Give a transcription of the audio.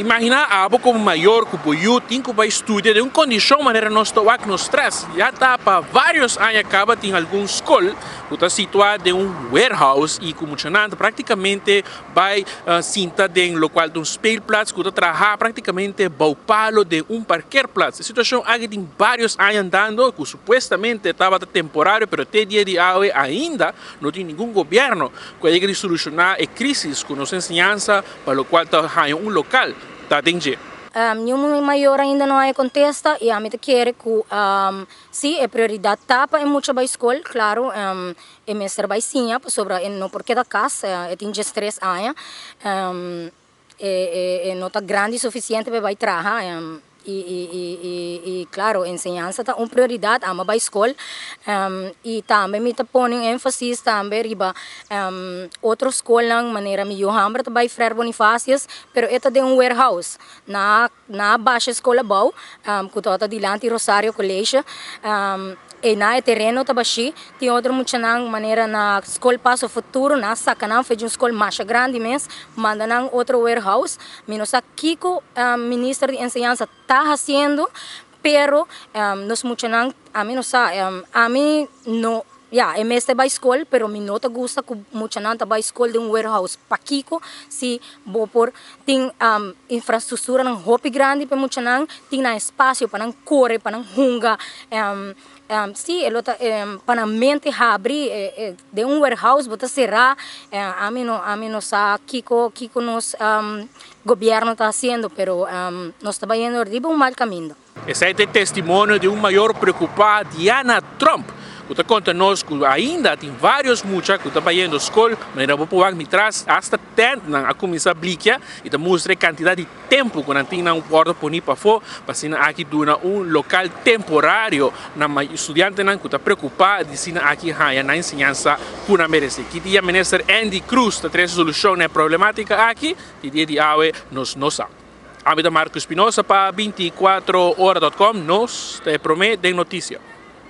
Imaginá abo komo mayor ku bo yu tin ku bai studia den un kondishon manera nos ta wak nos strès. Ya ta pa vários aña kaba tin algun skol ku ta situá den un warehouse i ku muchanan ta praktikamente bai sinta den lokual ta un speelplaats ku ta traha praktikamente bou palo den un parkeerplaats. E situashon aki tin vários aña andando ku supuestamente tabata temporario pero te dia di awe ainda no tin ningun gobièrnu ku a yega di solushoná e krísis ku nos enseñansa pa locual ta haña un local ta den dje. Niun mayor ainda no haya contesta y ami ta kere cu si e prioridad ta pa e mucha bay scol, claro e mester bay siña pasobra e no por keda cas, e tin diestres aña, e no ta grandi suficiente pa e bay traha. Y claro, enseñansa ta un prioridad, ama bay scol y tambe mi ta pone un enfasis tambe riba otro scolnan manera mi yu hamber ta bay Frère Bonifacius, pero e ta den un warehouse na na basha e scol abao cu tabata dilanti Rosario College. Eynan e tereno ta bashí. Tin otro muchanan manera na Skol Paso Futuro nan a saka nan for di un skol masha grandi mes, manda nan otro warehouse. Mi no sa kiko Minister di Enseñansa ta hasiendo, pero nos muchanan, ami no sa, ami no, ya, e mester bai skol, pero mi no ta gusta ku muchanan ta bai skol den un warehouse. Pakiko si bo por tin infrastructuranan hopi grandi pa e muchanan, tin nan espacio pa nan core, pa nan hunga. Si, e lo ta pa nan mente habri. Den un warehouse bo ta cera. Ami no, ami no sa kico, kico nos gobierno ta haciendo, pero nos ta bayendo riba un mal caminda. Esei ta e testimonio di un mayor preokupá, Diana Tromp, ku ta konta nos ku ainda tin vários mucha ku ta bayendo skol. Manera bo por wak mi tras, asta tèntnan a kuminsá blikia i ta mustra e kantidat di tempu ku nan tin nan wòrdu poní pafó pa asina aki duna un lokal temporario na studiantenan ku ta preokupá di asina aki haña nan enseñansa ku nan meresé. Ki dia Minister Endy Croes ta trese solushon na e problemátika aki? Di dia di awe nos no sa. Ami ta Marco Espinosa pa 24 ora dot com, nos ta e promé den notisia.